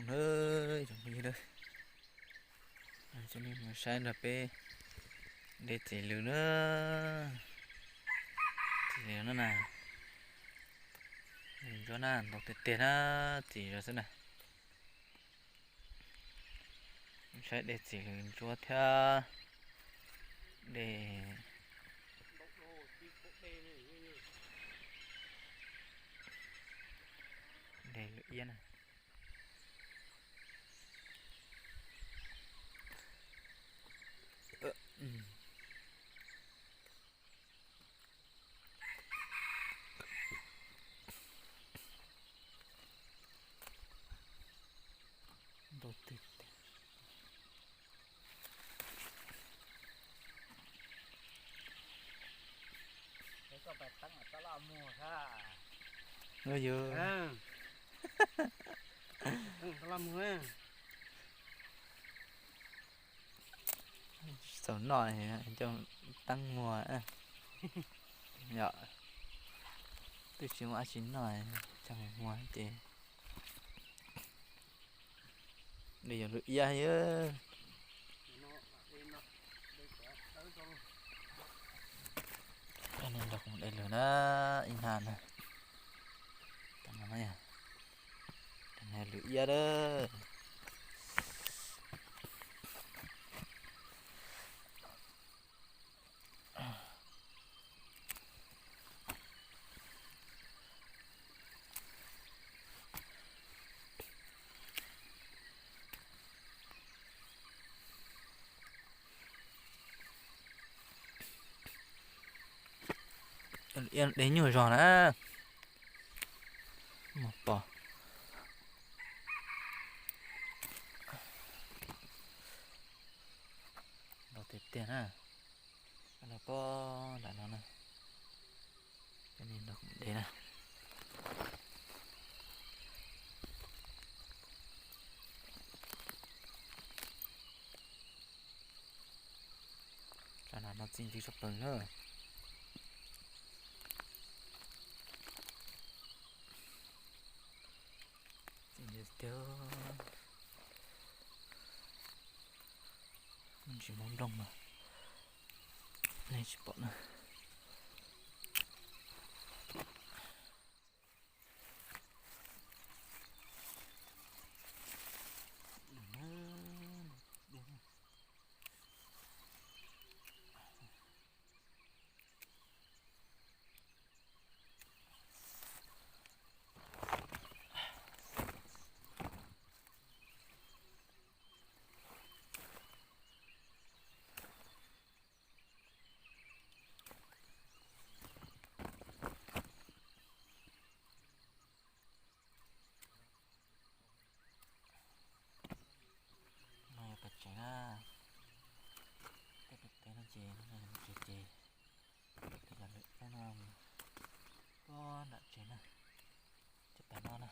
Nawb, cov phooj ywg, coj nej mus saib nrog peb de txiv lws na. Txiv lws no na, lws ntsuab na, ntau tiag tiag na, txiv zog xwb na. Saib de txiv lws ntsuab thiab de, de lws iab na. Ntau tiag tiag. Ua yog txaus noj coj teeb muag. Yog twb tsis muaj dab tsi noj, coj muag ces de yog lub iab. Coj nej nrog kuv de lws na, ib hnab na. Tam no na, tam no lws iab lawm. Iab de nyuaj zog na. Mus pom. Los tiag tiag na. Los pob nram no na. Coj nej nrog kuv de na. Tsam no txi ntws tshaj plaws na. Txi ntws tiag. Tsis muaj nplooj mas nej tsis pom na. No yog pem tsev na, tej pem tsev no ces no yog pem tsev ces tej cov lwm no pob nram tsev na, ces pem no na.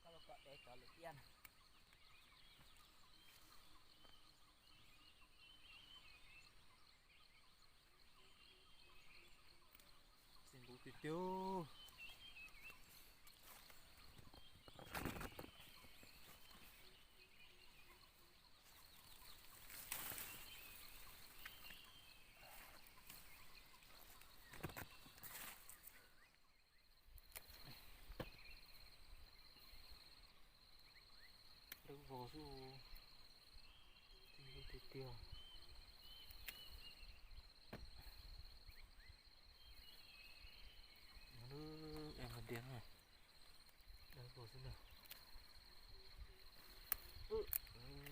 Koj los kom de cov lwm iab na. Txiv npuv tiag tiag. Lub Vos xwb, txij ntuj tiag tiag. Es npawg Ntias na, dawb vos xwb na. Ces dam li.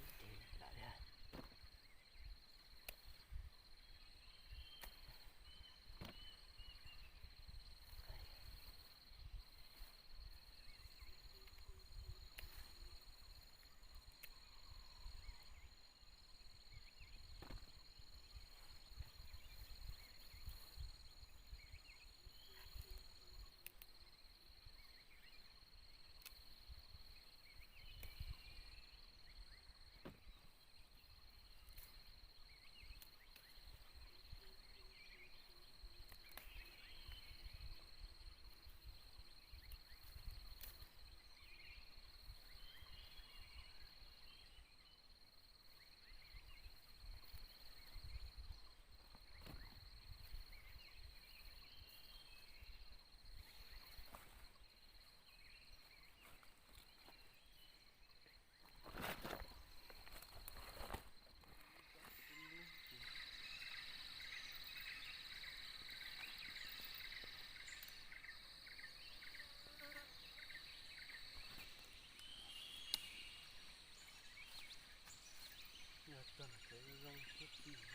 Yog txog ntawm tsev zoo thiab tim no.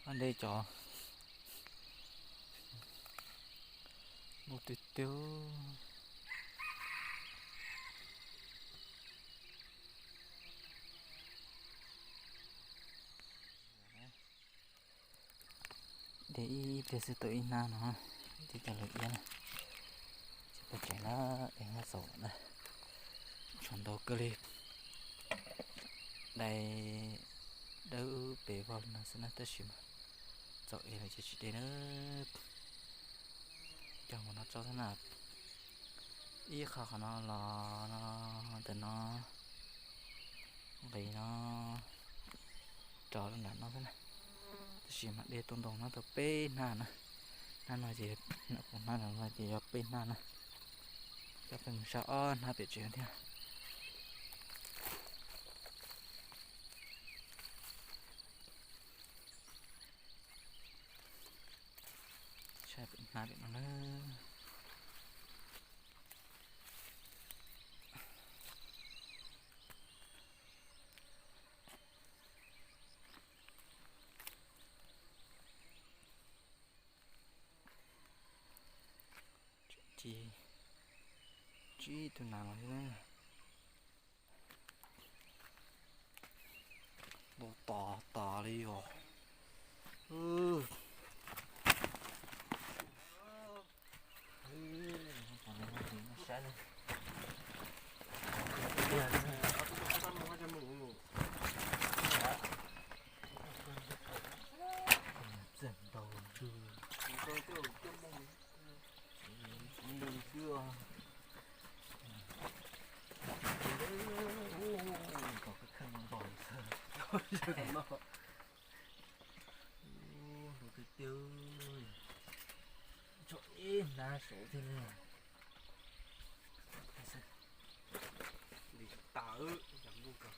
Ab, deb cov npau tiag tiag. Deb ib pliag xwb tau ib hnab no, tib cov lawv iab na. Tsis pom tsev na, es nyob txaus na. Tshuav ntau kawg li. Dai dawb pes vog li no xwb na, tab sis mas txaus es lawm ces tsis de na. Cog mus no tso xwb na. Ib qho qhov no los no, ntawm no nqis no rov nram no xwb na. Tab sis mas de tau ntoo no tau peb hnab na. Hnab no ces, hnab no ces yog peb hnab na. Coj peb mus saib ob hnab pem tsev thiab. Saib pem hnab pem no na. Ci, tsib tug nas los thiab na. Ntau tas tas li os. Txawm ntau ntsuag. Mus xwb. Kom kheej no npog xwb. Hluas tiag tiag. Tshuav ib hnab saud thiab ne. Ntim tas, cov nplooj ko.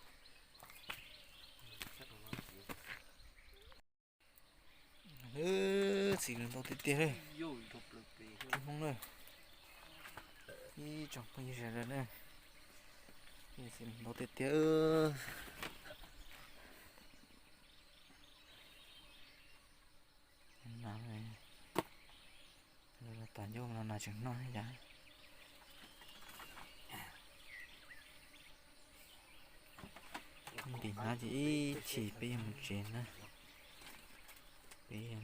Txiv lws ntau tiag tiag li. Hmoob na, ib tsoom phooj ywg sawv daws na, txiv lws ntau tiag tiag. Nas, tas ncauj no nas tseem noj thiab cas. Ntim hnab ces ib chim peb yuav mus tsev na. Peb yuav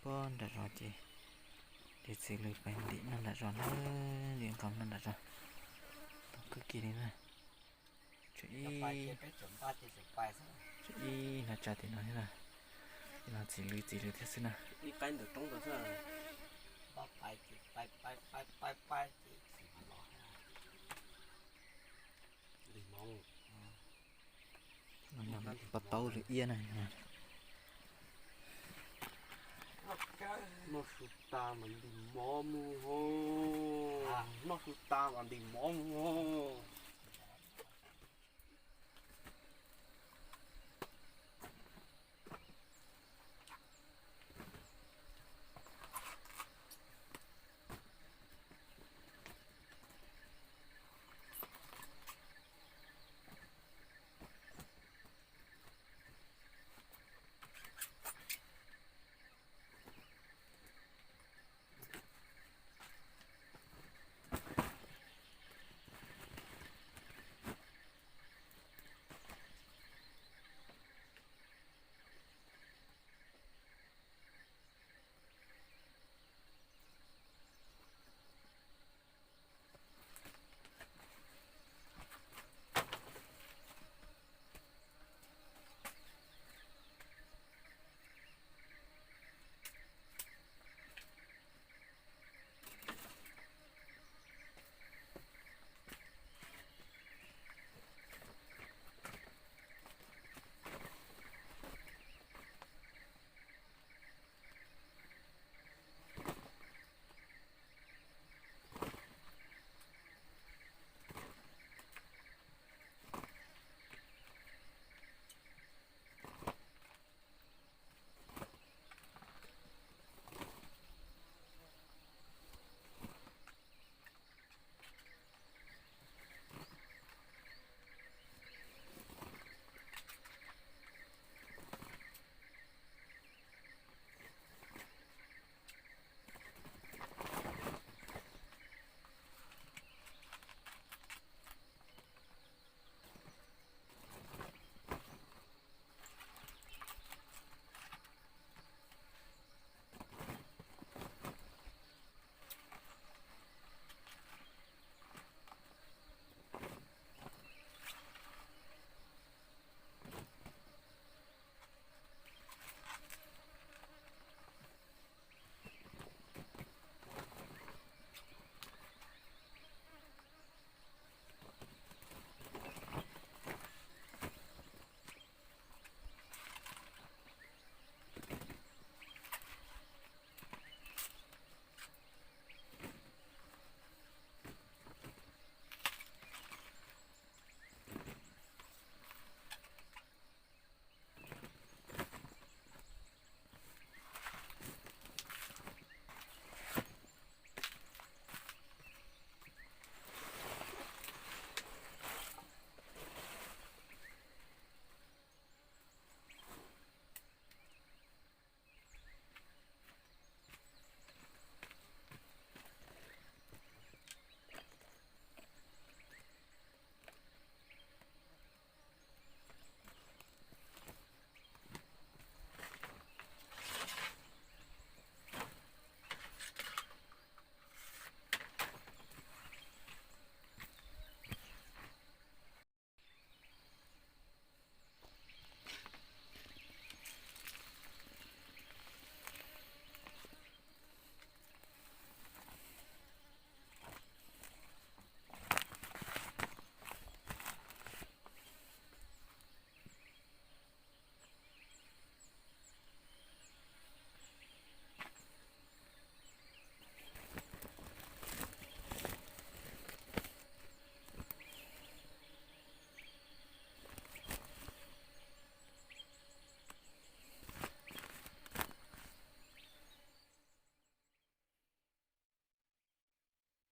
puag nram zos ces de txiv lws pais ntim noj nram zos na, ntim nqos noj nram zos. Tau kawg kiag li na. Tshuav ib, tshuav ib hnab tsa tim no thiab na. Txiv lws txiv lws thiab xwb na. Ib qaib ntawm roob ntawd xwb. Pab pais ces pais pais pais pais pais ces tsis los. Ntig mov. Paj taub lwm iab na. Noj su tas mas ntig mov mus hos. Noj su tas mas ntig mov mus hos.